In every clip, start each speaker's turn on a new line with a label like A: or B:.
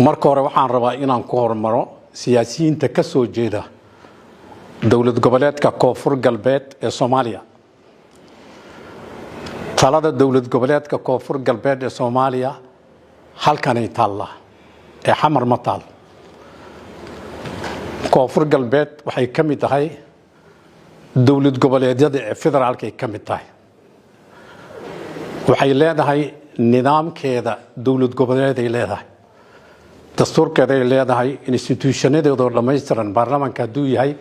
A: Marka hore waxaan rabaa inaan ku hormaro siyaasiyiinta ka soo jeeda Dowlad Goboleedka Koonfur Galbeed ee Soomaaliya. Talada Dowlad Goboleedka Koonfur Galbeed ee Soomaaliya halkanay taallaa ee Xamar ma taal. Koonfur Galbeed waxay ka mid tahay dowlad goboleedyada ee federaalka ay ka mid tahay. Waxay leedahay nidaamkeeda dowlad goboleeday leedahay, dastuurkeeday leedahay, institutionadeedoo dhammaystiran, baarlamaanka hadduu yahay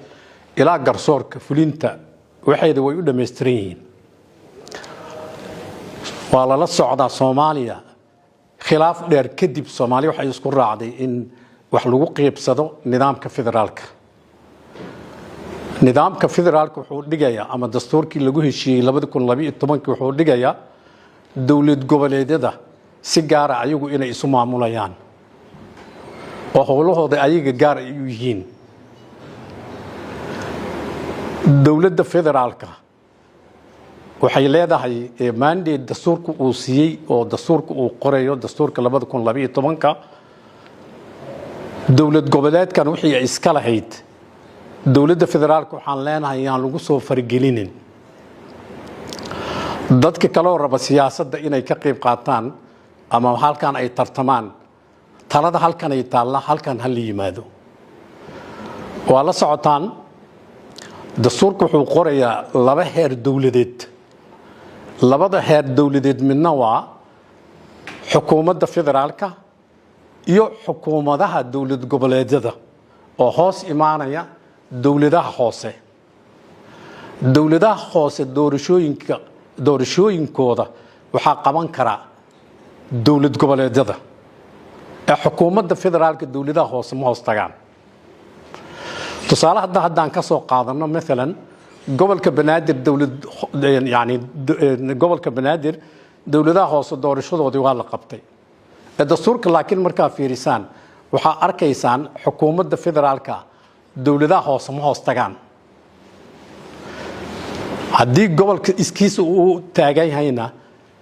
A: ilaa garsoorka, fulinta, waxayda way u dhammaystiran yihiin. Waa lala socdaa, Soomaaliya khilaaf dheer kadib Soomaaliya waxay isku raacday in wax lagu qiibsado nidaamka federaalka. Nidaamka federaalka wuxuu dhigayaa, ama dastuurkii lagu heshiiyey 2012-kii wuxuu dhigayaa, dowlad goboleedyada si gaara ayagu inay isu maamulayaan oo howlahooda ayaga gaar ay u yihiin. Dowladda federaalka waxay leedahay mandate dastuurka uu siiyey oo dastuurka uu qorayo, dastuurka 2012-ka. Dowlad goboleedkan wixii ay iska lahayd dowladda federaalka, waxaan leenahay yaan lagu soo fargelinin. Dadka kaloo raba siyaasadda inay ka qayb qaataan ama halkan ay tartamaan, talada halkan ay taalla, halkan ha la yimaado. Waa la socotaan, dastuurka wuxuu qorayaa laba heer dowladeed. Labada heer dowladeed midna waa xukuumadda federaalka iyo xukuumadaha dowlad goboleedyada oo hoos imaanaya dowladaha hoose. Dowladaha hoose doorashooyinkooda waxaa qaban karaa dowlad goboleedyada ee xukuumadda federaalka dowladaha hoose ma hoos tagaan. Tusaale hadda haddaan ka soo qaadano, maalan gobolka Banaadir, dowlad yani gobolka Banaadir dowladaha hoose doorashadoodii waa la qabtay ee dastuurka, laakiin markaa fiirisaan waxaa arkaysaan xukuumadda federaalka dowladaha hoose ma hoos tagaan. Haddii gobolka iskiisa uu taagan yahayna,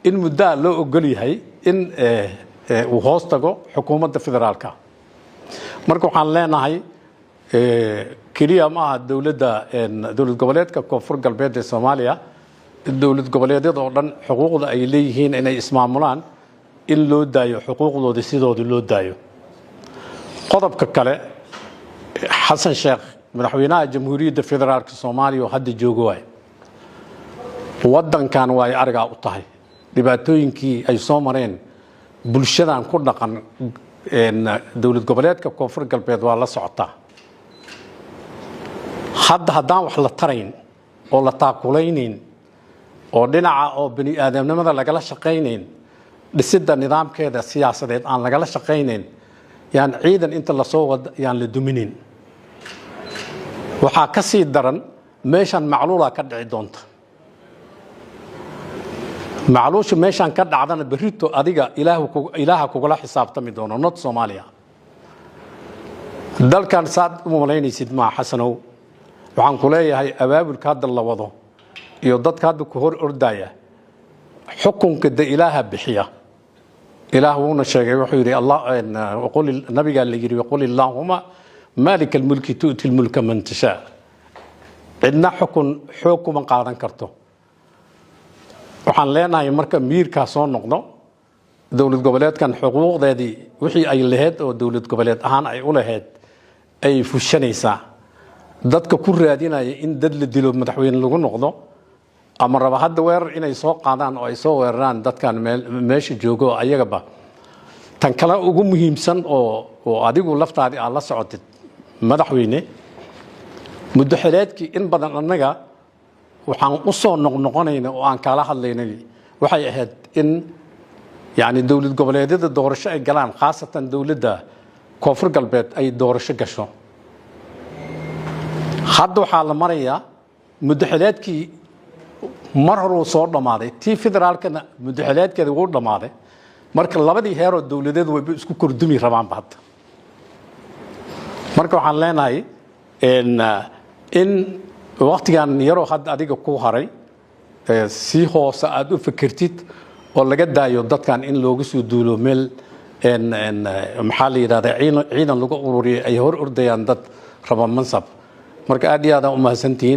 A: in muddaa loo ogol yahay in uu hoos tago xukuumadda federaalka. Marka waxaan leenahay, keliya ma aha dowladda Dowlad Goboleedka Koonfur Galbeed ee Soomaaliya, dowlad goboleedyada oo dhan xuquuqda ay leeyihiin inay ismaamulaan in loo daayo, xuquuqdooda sidoodii loo daayo. Qodobka kale, Xasan Sheekh madaxweynaha Jamhuuriyadda Federaalka Soomaaliya oo hadda joogo waay, waddankan waay arigaa u tahay dhibaatooyinkii ay soo mareen bulshadan ku dhaqan Dowlad Goboleedka Koonfur Galbeed waa la socotaa. Hadda haddaan wax la tarayn oo la taakulaynayn oo dhinaca oo bani aadamnimada lagala shaqaynayn, dhisidda nidaamkeeda siyaasadeed aan lagala shaqaynayn, yaan ciidan inta lasoo wada yaan la duminin. Waxaa ka sii daran meeshan macluulaa ka dhici doonta. Macluusha meeshaan ka dhacdana berrito adiga Ilaaha kugula xisaabtami doono, not Soomaaliya. Dalkan saad u malaynaysid maa, Xasanow. Waxaan ku leeyahay, abaabulka hadda la wado iyo dadka hadda ku hor ordaya, xukunka de Ilaaha bixiya. Ilaah wuuna sheegay, wuxuu yidhi nabigaa la yidhi: "قل اللهم مالك الملك تؤتي الملك من تشاء." Cidna xukun xoog kuma qaadan karto. Waxaan leenahay marka miirkaa soo noqdo. Dowlad goboleedkan xuquuqdeedii wixii ay lahayd oo dowlad goboleed ahaan ay u lahayd ay fushanaysaa. Dadka ku raadinaya in dad la dilo madaxweyne lagu noqdo, ama raba hadda weerar inay soo qaadaan oo ay soo weeraraan dadkan meesha joogo ayagaba. Tan kale ugu muhiimsan oo adigu laftaadii aad la socotid, madaxweyne, muddo xileedkii in badan annaga waxaan u soo noqnoqonayna oo aan kala hadlaynay waxay ahayd in yani dowlad goboleedyada doorasho ay galaan, khaasatan dowladda Koonfur Galbeed ay doorasho gasho. Hadda waxaa la marayaa muddo xileedkii mar hore uu soo dhammaaday, tii federaalkana muddo xileedkeeda wuu dhammaaday. Marka labadii heeroo dowladeed wayba isku kordumi rabaanba hadda. Marka waxaan leenahay in waktigan yaroo hadda adiga ku haray si hoose aada u fekertid oo laga daayo dadkan in looga soo duulo meel. Maxaa la yidhahdaa, ciidan lagu ururiyay ay hor ordayaan dad raba mansab. Marka aad iyo aadaan u mahadsantihiin.